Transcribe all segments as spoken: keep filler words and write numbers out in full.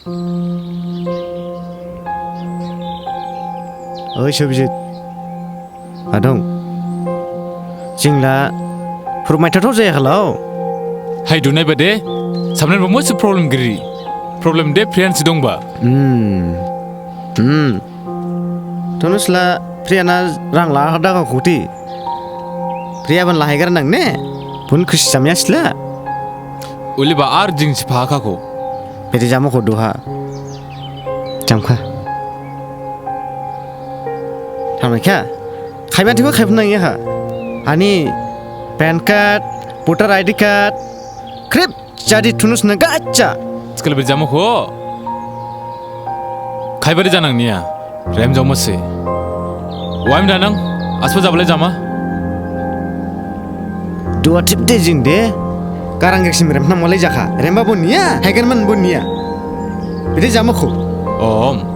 Oi, Subhajit. Adong. Jingla, phurmai thatho jaya khalao. Hai dunai bade, samnen bo mosi problem giri. Problem de Priyan si dongba. Hmm. Hmm. Tonus la Priya na rang la hada ka khuti. Priya ban lahai gar nang ne? Bun khusi jamya sila. Uli ba ar jing si pha kha ko. Bede jamo ko duha. Jamkha. Thamai kha. Khaiban thibo khaib nang ya kha. Ani pan card, voter I D card. Khrip. Jadi Tonus na gacha. Skul bede jamo kho. Khaibade janang niya. Rem jamo se. Waim danang. Asba jabale jama. Dua trip de jing de. Karang geksim rem na mole jakha. Remba bo niya. Haigan man bo niya. Bede jamo kho. Om.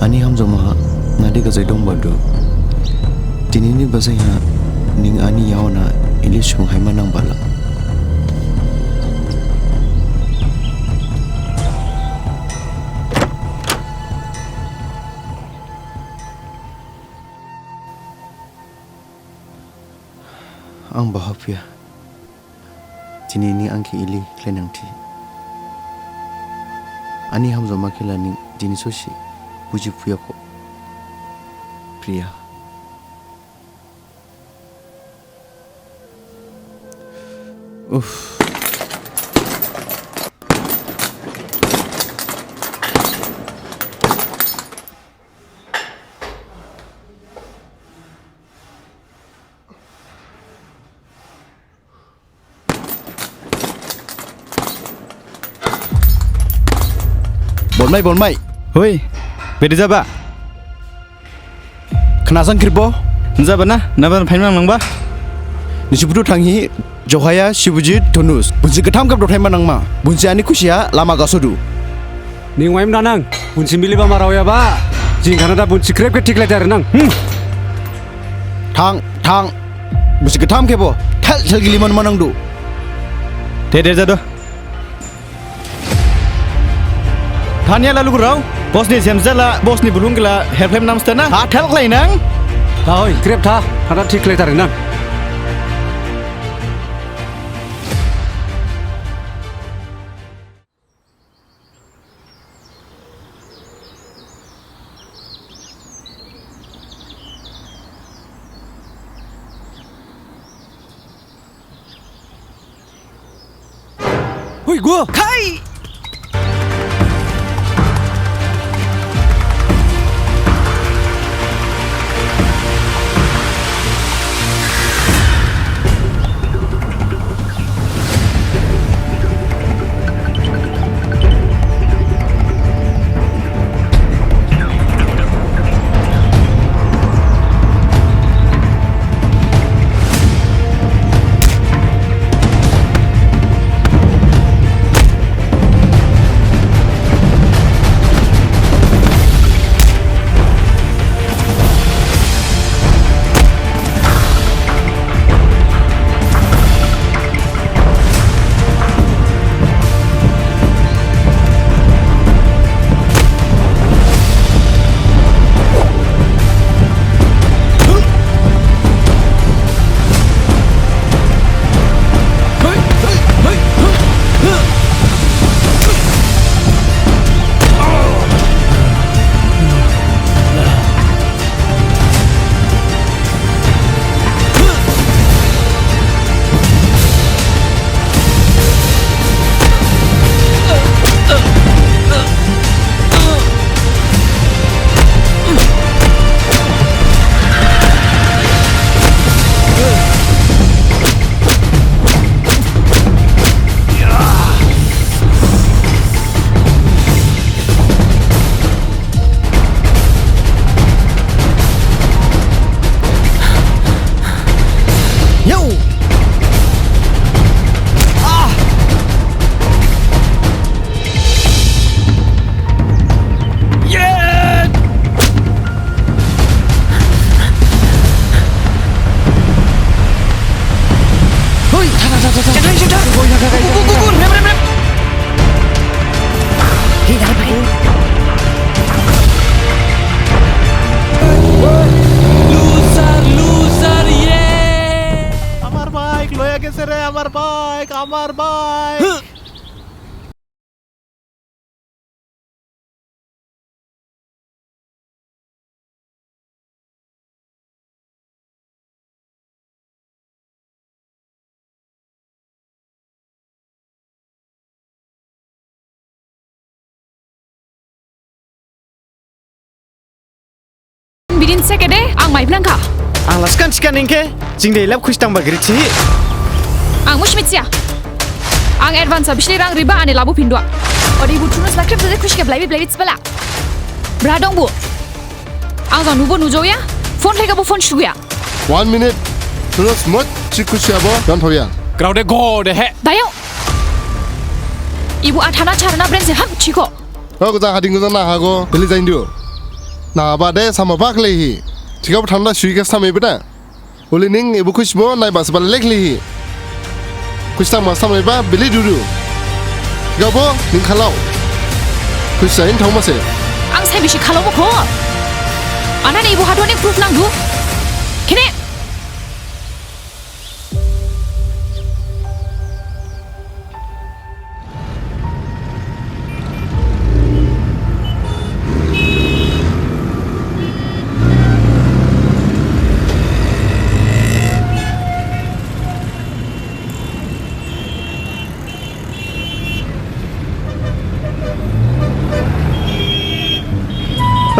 Ani hamjaoma ha nadi gajai dongba du. Dinini basain ha ning ani yaona ili subung haima nang bala. Ang baha phiya. Dini ning ang khe ili khlainang thi. Ani hamjaoma khe la ning dini sosi buji phuya kho. Priya. Uff. Bolmai, bolmai. Hoi, bede jaba? Khnasang khrip bo? Jaba na, naba phaima nangba? Nisi buthu thanghi, Johaya, Sibujit, Tonus. Bunsi gatham gap dothaima nangma. Bunsi ani khusiya lama gasodu. Ning waim danang, bunsi miliba maraoyaba, jing khana da bunsi khrip khe thik lai tharinang. Hmm. Thang, thang. Bunsi gatham khebo, thel, thel gili man manangdu. De, de, jado. Thaniya la lugurao, boss ni semjala, boss ni bulung gila, help hem namstana. Ha, thel khlainang. Tha hoi, khrip tha, khana thik lai tharinang. Hui, go! Khai! আমার বাইক, আমার bike. Bidin sekede, ang mai blangkha. Ang laskan sikan ningke, jing de ilap khusi dangba giri thihi. Ang musi mithiya. Ang advance bisli rang riba ani labu phindua. Odi bu thunus lakrep saje khusi khe blaibi blaibi thibala. Bra dong bu. Ang jang nubo nujaoya, phone khlaikhabo phone suguya. One minute. Thunus mot si khusi abo, dan thoya. Grao de go de he. Dayao. Ibu athana charana breng se ham chiko. Ho, gujang hading gujang na hago, beli jaindu. Na ba de sama ba khlaihi. Thikhabo thanda sui khe samai beda. Uli ning ibu khusibo nai ba sibal leklihi. Khusi thang ma samai ba beli dudu. Thikhabo ning khalao. Khusi jain thang ma se. Ang sai bisi khalao mokho. Anani ibu hadoni proof nangdu. Khene.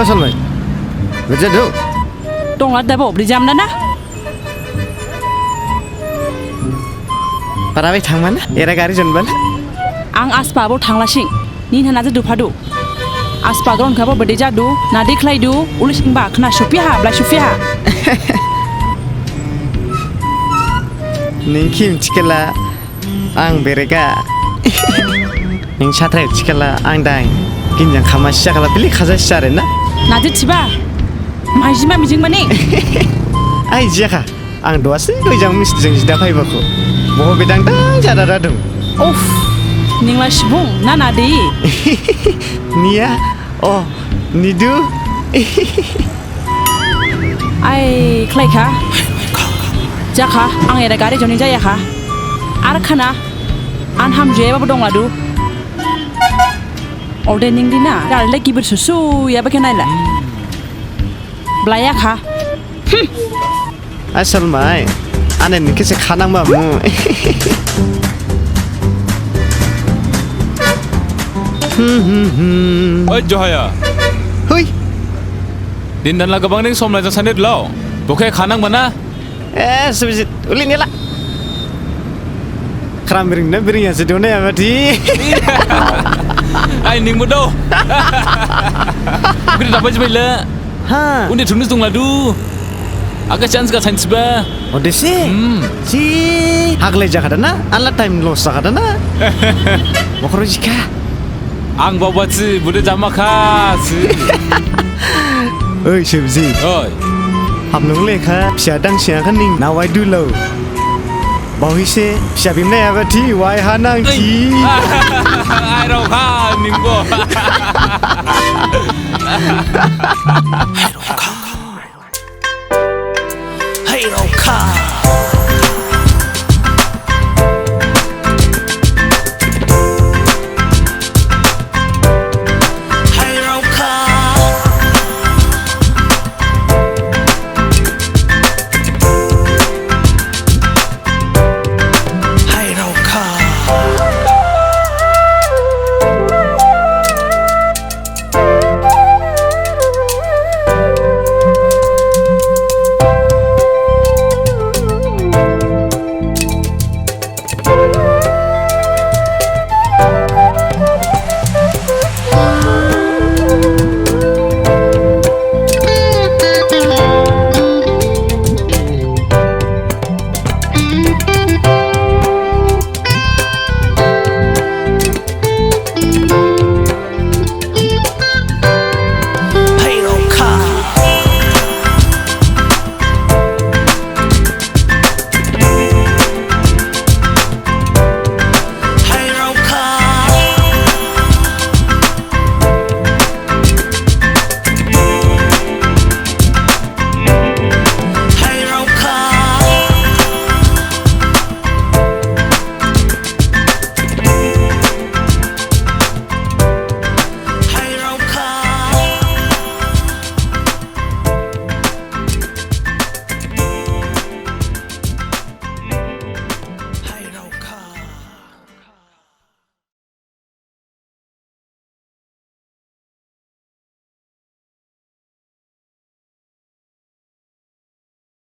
Asal mai. Beja do. Tongla dabo bri jam dana. Para bai thangmana, era gari jonbala. Ang aspa abo thanglasing, nin hana je duphadu. Aspa gron khabo bede jadu, nadi khlaidu, ulising ba khna suphiha, blai suphiha. Ning khim thikhala, ang berega. Ning sathrai thikhala, ang dang. Ginjang khama siya khala, bili khaja siya re na. Nadi thiba, maijima mijing mani. Ai, jiyakha. Ang duha se goi jang mis jang jida phaiba kho. Boho bedang dang jada da dong. Uff, ningla subung na nadi? Niya, oh, nidu. Ai, khlaikha. Jakha, ang era gari joni jayakha. Ar khana, an hamjuyaba bo dongladu. Ode ningdi na, gari le gibir susu yaba khe naila. Blaiyakha. Asal mai, ane ningkhe se khanang ma mu. Hmm, hmm, hmm. Oi, Johaya. Hui. Din dan la gabang ning som lai jang sanit lao. Bo khe khanang mana? Eh, Subijit, uli nila. Khram biring na biring ya se dona ya mati. Ai, ning bo do. Gede dapat jibai le. Ha. Undi thunus dongladu. Aga chance ga sainsiba. Odese. Hmm. Si haglai jakha dana. Ala time loss jakha dana. Bokhro jikha. Ang baoba si, bude jama kha si. Oi, Subijit. Oi. Hamnung lekha, phisa dang siya kha ning nawai dulao. Baohise, phisa bimnai aba thi, wai ha nang thi. Ai rao kha, ning bo. Hai rao kha.